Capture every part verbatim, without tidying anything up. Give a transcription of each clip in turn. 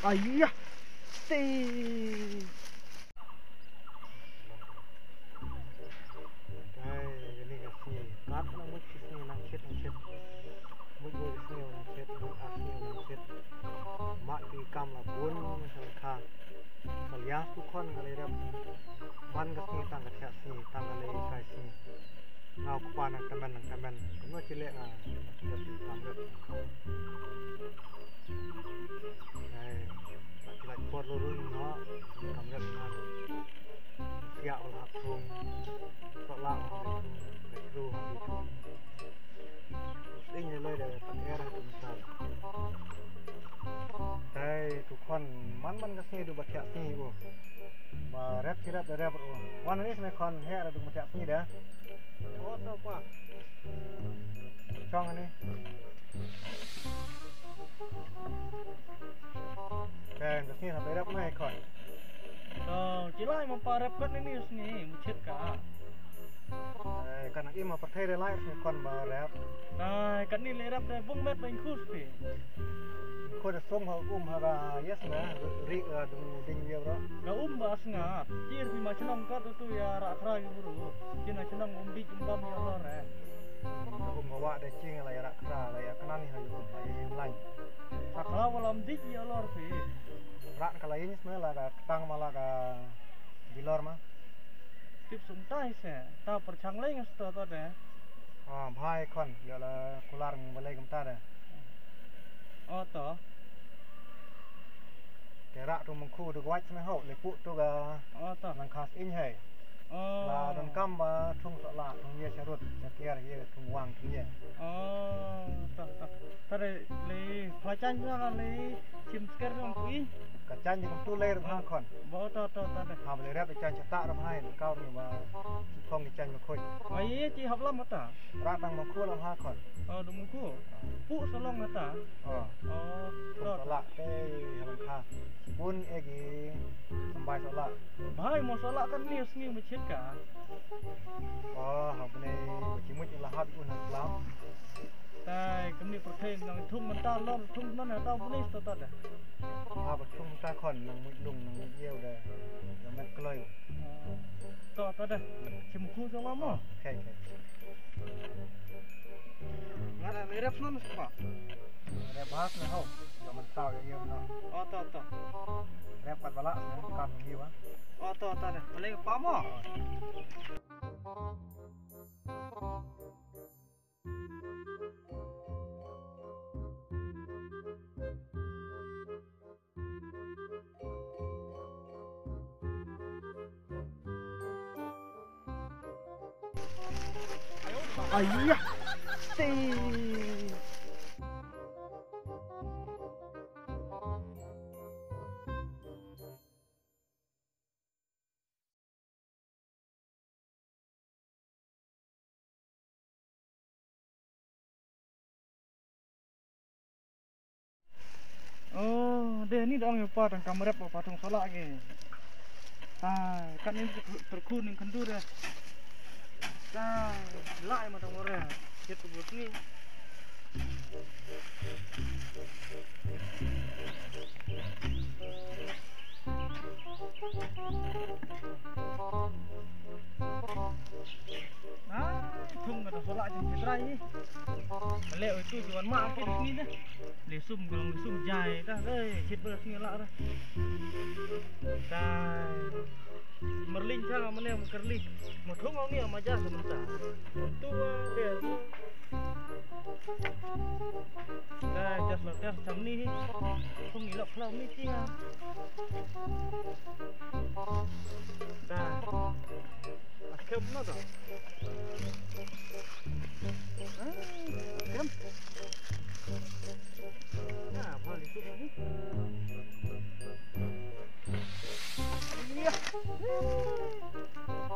Aiya. Te. Kai, kane ka sngi. Kat nang mut ki sngi nang shit, nang shit. Mut mut ki sngi nang shit, mut ar sngi nang shit. Mat ki kam la bun, nang shang kha. Ka liang tu khon ka lei rep. Man ka sngi tang ka thiah sngi, tang ka lei kai sngi. Nga u kpa nang tymmen, nang tymmen. Kumno ki leh nga. Rep kam rep. Ai, la ki la por lu lu no. Kam rep nga. Siak la hap thung. Sok la hap thung. Leit ru hap thung. Ing ne loi de pat er hap thung sal. Ai, tu khon man man ka sngi du ba thiah sngi u. Ba rep ki rep da rep ruh. Wan ani sa me khon heh ruh duk ma thiah sngi da. Oh, to pa. Chong ani. Ken ka sngi hap rep nai khon. To, ci lai ma pa rep kat ni ni sngi, mu chit ka. Eh, kan im ma pa thei de lai sngi khon ba rep. Ai, kat ni le rep de bung met ba in khus pi. Khon da song ha um ha ga yes na, ri ga dung ding yau ro. Ga um ba sngat. Kir pi ma chnong ka tu tu ya ra khra yu buru. Kina chnong um bi um bam ya lo re. Ka um ka wah da ching la ïa rak kra la ïa knan hi ha ïa um ha ïa ïa lain. Ka kra wa lam dik ïa lor phi. Rak ka la ïa nyis me la ka tang ma la ka bilor ma. Tip sum tai se ta perchang leng sto to de. Ah, bhai khon ïa la kular ng balai kam ta de. O to. Te rak tu mengkhu tu kwat me ho le pu tu ga. O to. Nang khas in hai. Oh. La don kam ba thung sa la thung ye sharut, sha kiar ye thung wang thung ye. Oh, ta ta. Ta de le pelajan sa ka le chim sker dong kui. Ka jan ye tu le ha khon. Ba ta ta ta de. Ha le rep jan sa ta ram hai ka ru ba thong jan ma khoi. Ai ye chi hap lam ta. Ra tang ma khu lam ha khon. Oh, dum khu. Pu sa long ta. Oh. Oh, thung ta. Sa la te ha lang kha. Bun e gi sambai sa la. Bhai mo sa la kan ni sngi ma chit ka. Oh, ha bne ba chi mut la hap un ha klam. Tai kam ni pyrthei nang thung mynta lor thung nan ha ta bne sta ta da. Ha ba thung ta khon nang mut lung nang mut yeu da. Da met kloi. To ta da. Chim khu jong ma mo. Khai khai. Nga da me rep non spa. Rep bas na ho. Jong man tau ya yem no. O to to. Rep kat bala na kat ni wa. O to to da. Balik pa mo. Aiya. Te. Oh, de ni dong ïa pa tang kam rep pa thung sala ge. Ah, kan ni terkhu ni kendu de. Ah, lai ma tang ore. Chet tu bus ni. Ai, thung ka da sola jing jitrai hi. Ka leh oi tu juan ma ki dik ni da. Le sum ka long le sum jai ta. Ei, chit ba sngi la da. Tai. Merlin cha ma ne ma kerli. Ma thung ong ni ma ja sa mynta. Tu ba de. Dah, jas lo jas jam ni. Kong ilok klau ni tia. Dah. Akem no dah. Ah, akem. Nah, apa ni tu ni? Iya.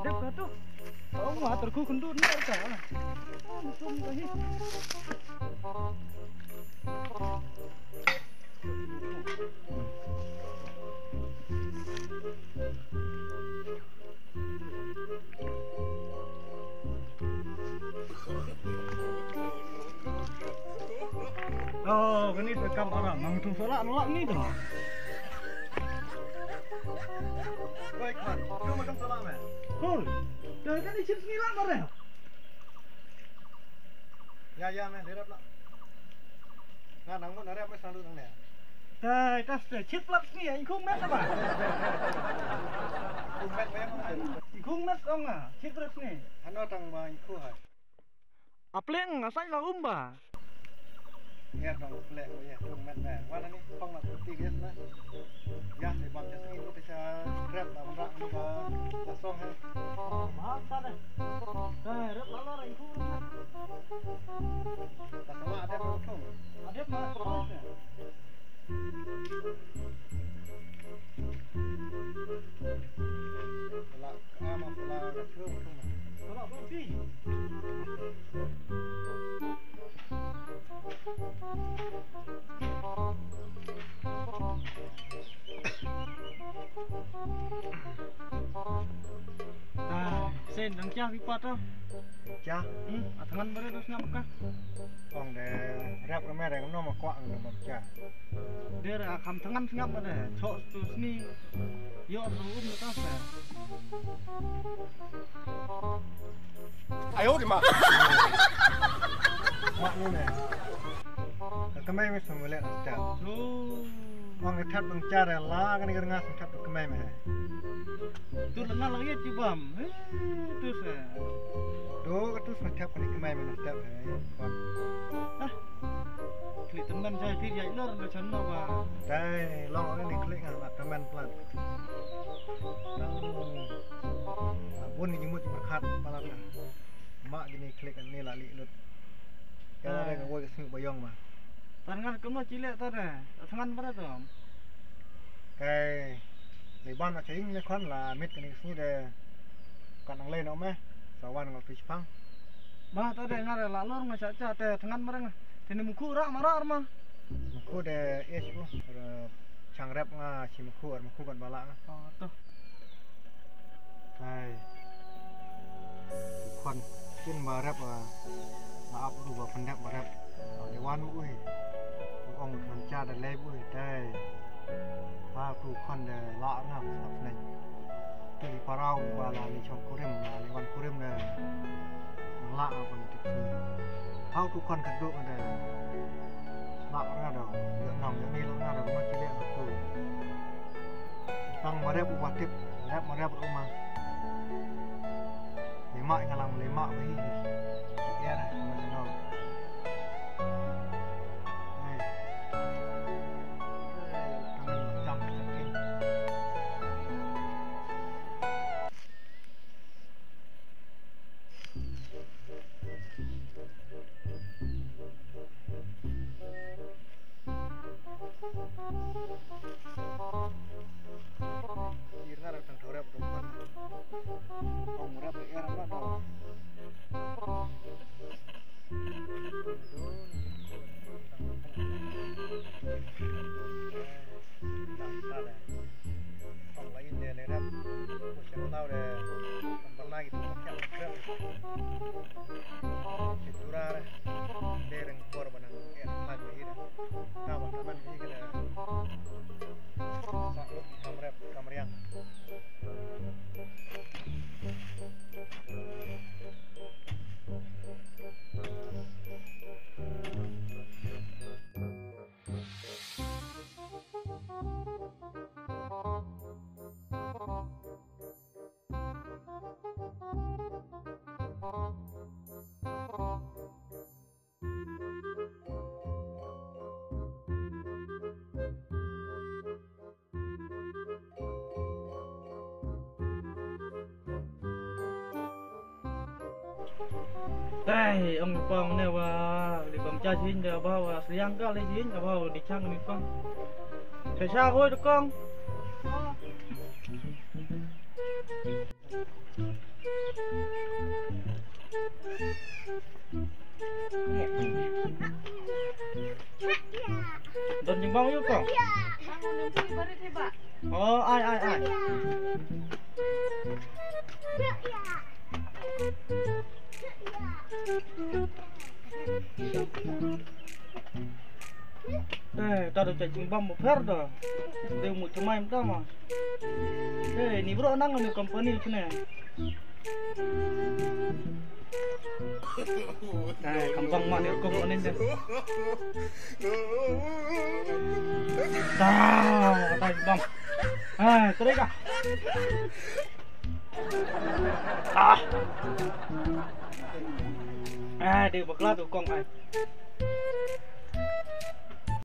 Dep ka tu. Oh, ma terku kendut ni ka. Ah, mutum ka hi. Oh, kani tu kam aram. Nang tu sola nolak ni tu. Oi, Khon, tu ma kam salah me. Khon, tu kan i chip ni lah mare. Ya, ya, me, derap lah. Nga nang mut na rep me selalu nang ne. Tai, tas te, chip lap ni, i khung met apa? Khung met me yang mungkin. I khung met ong ah, chip lap ni. Ano tang ba i khu hai. A pleng, a sai la um ba. Ya, tang pleng, ya, khung met me. Wan ni, khung na kuti ges na. Ya, ni bang ches ni, kuti cha rep na bang ni ka, la song hai. Ba, sa de. Ka rep la la rai khu. Ka sama ada bang khung. Ada ma. Pala ka ma pala ka chu khung. Pala bang pi. Ta, sen dang kia pi pat to. Kia? Hmm, a thngan bare to sngap ka. Ong de rep reme de no ma kwah de bam kia. De ra kham thngan sngap ma de. Chok tu sni. Yo tu um ta sa. Ayo di ma. Mak ni ne. Ka kemai me sum le na cha. Lu. Ong ka thap bang cha de la ka ni ka nga sum thap ka kemai me. Tu la nga la ye ti bam. Eh, tu sa. Do ka tu sum thap ka ni kemai me na thap hai. Ah. Klik temen sa klik ya lor ka chan no ba. Dai long ni klik nga la temen plan. Bun ni jingmut jingpyrkhat palat ka. Ma kini klik ni la li lut. Ka la ka woi ka sngewbha ïong ma. Tan ngan kumno chile ta de. Thngan ba de dom. Kai li ban ma chaing ne khon la mit kini sngi de. Kan ang lei no me. Sa wan ngal tu chipang. Ba ta de ngar la lor nga cha cha te thngan ba de nga. Te ni mukhu ra ma ra ma. Mukhu de es u. Chang rep nga chi mukhu ar mukhu kan bala nga. Oh, to. Hai. Khon kin ba rep a. Na ap du ba phendep ba rep. Ni wan ui. Ong kan cha da lei ui tai. Ha tu khon de la na sap nei. Tu li parau ba la li chong kurim la li wan kurim de. La a ban tik. Ha tu khon ka du de. La ra do. Yo nam yo ni la ra do ma ki le tu. Tang ma rep u ba tip, rep ma rep u ma. Lima nga lang lima ba hi. Ki er ma no. Hai. Tangan jam sakit. Irna rap tang thorap dong pan. Ong rap er ma dong. Ong la in de le rap. Ko sha tau de. Ban la ki tu ka rap. Ki tu ra de. De reng por ba nang. Dai, ong pong ne wa, li bam cha jin da ba wa sliang ka li jin, ba wa di chang mi pong. Sa sa hoi da kong. Don jingbang yu ko. Oh, ai, ai, ai. Eh, ta da cai jingbam mo pher da. Dei mo thymmai mo tama. Eh, ni bro nang ni company chine. Eh, kambang ma ni rukom ma ni je. Ta, ta jingbam. Eh, terika. Ah. Ah, dei bakla tu kong ai.